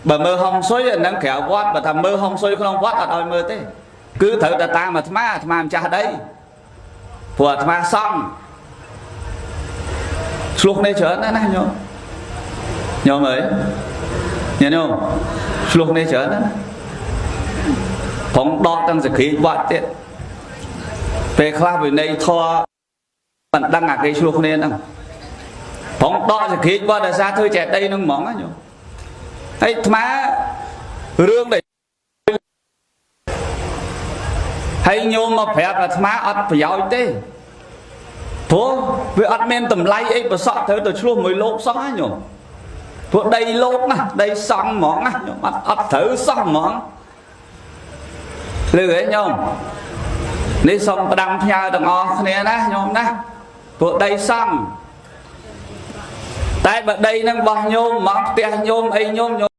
បើមើលហុងស៊ុយអាហ្នឹងក្រៅវត្តបើថាមើលហុងស៊ុយក្នុងវត្តអត់ឲ្យមើលទេគឺត្រូវតែតាមអាត្មាអាត្មាម្ចាស់ដីព្រោះអាត្មាសង់ឆ្លោះគ្នាច្រើនណាស់ណាញោមញោមអើយញោមឆ្លោះគ្នាច្រើនណាស់ណាផងដកទាំងសក្រីវត្តទៀតពេលខ្លះវិន័យធម៌មិនដឹងអាគេឆ្លោះគ្នាហ្នឹងផងដកសក្រីវត្តដោយសារធ្វើចេតីហ្នឹងហ្មងណាញោមហើយអាត្មារឿងដែលហើយញោមមកប្រាប់អាត្មាអត់ប្រយោជន៍ទេព្រោះវាអត់មានតម្លៃអីប្រសក់ត្រូវទៅឆ្លោះមួយលោកសោះណាញោមព្រោះដីលោកណាដីសង់ហ្មងណាញោមអត់អត់ត្រូវសោះហ្មងលឺហ៎ញោមនេះសូមផ្ដាំផ្ញើទាំងអស់គ្នាណាញោមណាព្រោះដីសង់តែបើដីនឹងរបស់ញោមហ្មងផ្ទះញោមអីញោមញោម។